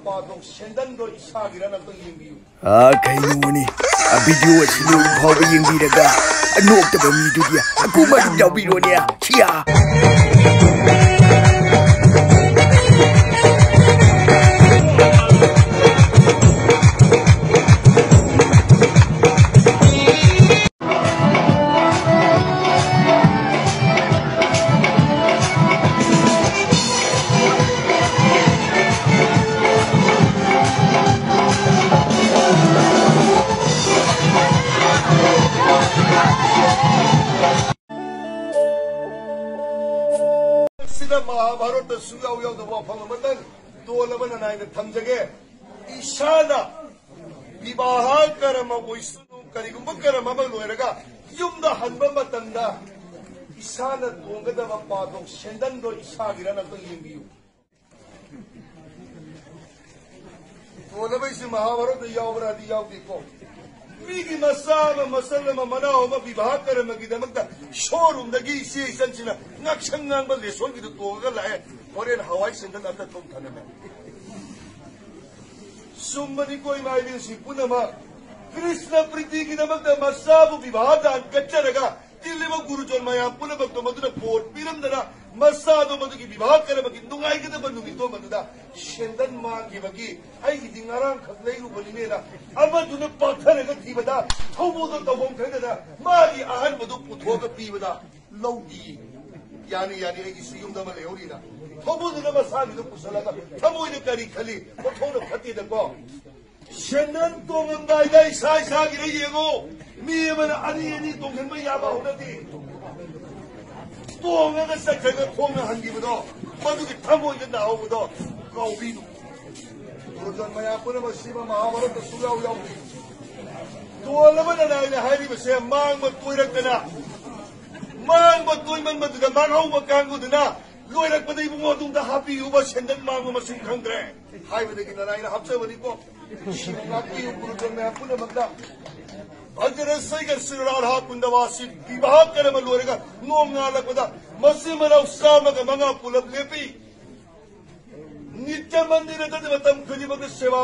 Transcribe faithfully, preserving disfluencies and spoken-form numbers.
ꯄꯥꯗꯣ ꯁꯦꯟꯗꯟꯗꯣ ꯏꯁꯥꯒꯤꯔꯅ ꯑꯝꯇ ꯌꯦꯡꯕꯤꯌꯨ꯫ ꯑ, ꯀꯩꯅꯣꯅꯦ? ꯑ, ꯚꯤꯗꯤꯑꯣ ꯑꯁꯤ ꯂꯣꯏꯕ ꯐꯥꯎꯕ ꯌꯦꯡꯕꯤꯔꯒ, ꯑ, ꯅꯣꯛꯇꯕ ꯃꯤꯗꯨꯗꯤ ꯑꯀꯨꯝ ꯑꯗꯨꯝ ꯌꯥꯎꯕꯤꯔꯣꯅꯦ꯫ ꯁꯤꯌꯥ꯫ ꯁꯤꯗ ꯃꯍꯥꯚꯥꯔꯠꯇ ꯁꯨꯡꯌꯥꯎ ꯌꯥꯎꯗꯕ ꯋꯥꯐꯝ ꯑꯃꯇꯪ ꯇꯣꯜꯂꯕ ꯅꯅꯥꯏꯗ ꯊꯝꯖꯒꯦ꯫ ꯏꯁꯥꯅ ꯕꯤꯕꯥꯍ ꯀꯔꯃ ꯑꯣꯏꯁꯅꯨ, ꯀꯔꯤꯒꯨꯝꯕ ꯀꯔꯝ ꯑꯃ ꯂꯣꯏꯔꯒ ꯌꯨꯝꯗ ꯍꯟꯕ ꯃꯇꯝꯗ ꯏꯁꯥꯅ ꯇꯣꯡꯒꯗꯕ ꯄꯥꯗꯣꯛ ꯁꯦꯟꯗꯟꯗꯣ ꯏꯁꯥꯒꯤꯔꯅ ꯑꯝꯇꯪ ꯌꯦꯡꯕꯤꯌꯨ꯫ ꯇꯣꯟꯅꯕꯩꯁꯤ ꯃꯍꯥꯚꯥꯔꯠꯇ ꯌꯥꯎꯕ꯭ꯔꯥꯗꯤ ꯌꯥꯎꯗꯦꯀꯣ꯫ ꯃꯤꯒꯤ ꯃꯆꯥ ꯑꯃ, ꯃꯆꯜ ꯑꯃ, ꯃꯅꯥꯎ ꯑꯃ ꯕꯤꯕꯥꯍ ꯀꯔꯃꯒꯤꯗꯃꯛꯇ ꯁꯣꯔꯨꯝꯗꯒꯤ ꯏꯆꯦ ꯏꯆꯟꯁꯤꯅ ꯉꯥꯛꯁꯪ ꯉꯥꯡꯕ ꯂꯦꯁꯣꯟꯒꯤꯗꯨ ꯇꯣꯡꯉꯒ ꯂꯥꯛꯑꯦ꯫ ꯍꯣꯔꯦꯟ ꯍꯋꯥꯏ ꯁꯦꯟꯗꯟ ꯑꯝꯇ ꯊꯣꯡ ꯊꯅꯝꯃꯦ꯫ ꯆꯨꯝꯕꯅꯤꯀꯣ, ꯏꯃꯥ ꯏꯕꯦꯟꯁꯤꯡ ꯄꯨꯝꯅꯃꯛ꯫ ꯀ꯭ꯔꯤꯁꯅ ꯄ꯭ꯔꯤꯇꯤꯒꯤꯗꯃꯛꯇ ꯃꯆꯥꯕꯨ ꯕꯤꯕꯥꯍ ꯗꯥꯟ ꯀꯠꯆꯔꯒ ꯇꯤꯜꯂꯤꯕ ꯒꯨꯔꯨꯖꯣꯟ ꯃꯌꯥꯝ ꯄꯨꯝꯅꯃꯛꯇꯣ ꯃꯗꯨꯅ ꯕꯣꯔ ꯄꯤꯔꯝꯗꯅ ꯃꯆꯥꯗꯣ ꯃꯗꯨꯒꯤ ꯕꯤꯕꯥꯍ ꯀꯔꯃꯒꯤ ꯅꯨꯡꯉꯥꯏꯒꯗꯕ ꯅꯨꯃꯤꯠꯇꯣ ꯃꯗꯨꯗ ꯁꯦꯟꯗꯟ ꯃꯥꯡꯈꯤꯕꯒꯤ ꯑꯩꯒꯤꯗꯤ ꯉꯔꯥꯡꯈꯛ ꯂꯩꯔꯨꯕꯅꯤꯅꯦꯅ ꯑꯃꯗꯨꯅ ꯄꯥꯛꯊꯔꯒ ꯊꯤꯕꯗ ꯊꯧꯕꯨꯗꯣ ꯇꯧꯐꯝ ꯈꯪꯗꯅ ꯃꯥꯒꯤ ꯑꯍꯟꯕꯗꯨ ꯄꯨꯊꯣꯛꯑꯒ ꯄꯤꯕꯗ ꯂꯧꯗꯤ꯫ ꯌꯥꯅꯤ, ꯌꯥꯅꯤ, ꯑꯩꯒꯤꯁꯨ ꯌꯨꯝꯗ ꯑꯃ ꯂꯩꯍꯧꯔꯤꯅ꯫ ꯊꯧꯕꯨꯗꯨꯅ ꯃꯁꯥꯒꯤꯗꯣ ꯄꯨꯁꯜꯂꯒ ꯊꯃꯣꯏꯅ ꯀꯔꯤ ꯈꯜꯂꯤ? ꯃꯊꯧꯅ ꯐꯠꯇꯦꯗꯀꯣ꯫ ꯁꯦꯟꯗꯟ ꯇꯣꯡꯉꯝꯗꯥꯏꯗ ꯏꯁꯥ ꯏꯁꯥꯒꯤꯗ ꯌꯦꯡꯉꯣ꯫ ꯃꯤ ꯑꯃꯅ ꯑꯅꯤ ꯑꯅꯤ ꯇꯣꯡꯁꯤꯟꯕ ꯌꯥꯕ ꯍꯧꯅꯗꯦ꯫ ꯇꯣꯡꯉꯒ ꯆꯠꯈ꯭ꯔꯒ ꯈꯣꯡꯅ ꯍꯟꯈꯤꯕꯗꯣ, ꯃꯗꯨꯒꯤ ꯊꯃꯣꯏꯗ ꯅꯥꯍꯧꯕꯗꯣ ꯀꯥꯎꯕꯤꯅꯨ꯫ ꯒꯨꯔꯨꯖꯟ ꯃꯌꯥꯝ ꯄꯨꯝꯅꯃꯛ ꯁꯤꯕ ꯃꯍꯥꯚꯥꯔꯠꯇ ꯁꯨꯡꯌꯥꯎ ꯌꯥꯎꯗꯦ꯫ ꯇꯣꯜꯂꯕ ꯅꯅꯥꯏꯅ ꯍꯥꯏꯔꯤꯕꯁꯦ ꯃꯥꯡꯕ ꯇꯣꯏꯔꯛꯇꯅ, ꯃꯥꯡꯕ ꯇꯣꯏꯃꯟꯕꯗꯨꯗ ꯃꯥꯡꯍꯧꯕ ꯀꯥꯡꯕꯨꯗꯨꯅ ꯂꯣꯏꯔꯛꯄꯗ ꯏꯕꯨꯡꯉꯣ ꯑꯗꯨꯝꯗ ꯍꯥꯞꯄꯤꯌꯨꯕ ꯁꯦꯟꯗꯟ ꯃꯥꯡꯕ ꯃꯁꯤꯡ ꯈꯪꯗ꯭ꯔꯦ ꯍꯥꯏꯕꯗꯒꯤ ꯅꯅꯥꯏꯅ ꯍꯥꯞꯆꯕꯅꯤꯀꯣ꯫ ꯉꯥꯛꯄꯤꯌꯨ ꯒꯨꯔꯨꯖꯟ ꯃꯌꯥꯝ ꯄꯨꯝꯅꯃꯛꯇ꯫ ꯚꯗ꯭ꯔ ꯁꯩꯒ ꯁ꯭ꯔꯤ ꯔꯥꯙꯥ ꯀꯨꯟꯗꯋꯥꯁꯤ ꯕꯤꯕꯥꯍ ꯀꯔꯃ ꯂꯣꯏꯔꯒ ꯅꯣꯡ ꯉꯥꯜꯂꯛꯄꯗ ꯃꯆꯤꯟ ꯃꯅꯥꯎ ꯆꯥꯝꯃꯒ ꯃꯉꯥ ꯄꯨꯂꯞ ꯂꯦꯞꯄꯤ꯫ ꯅꯤꯇ꯭ꯌ ꯃꯟꯗꯤꯔꯗꯗꯤ ꯃꯇꯝ ꯈꯨꯗꯤꯡꯃꯛꯇ ꯁꯦꯕꯥ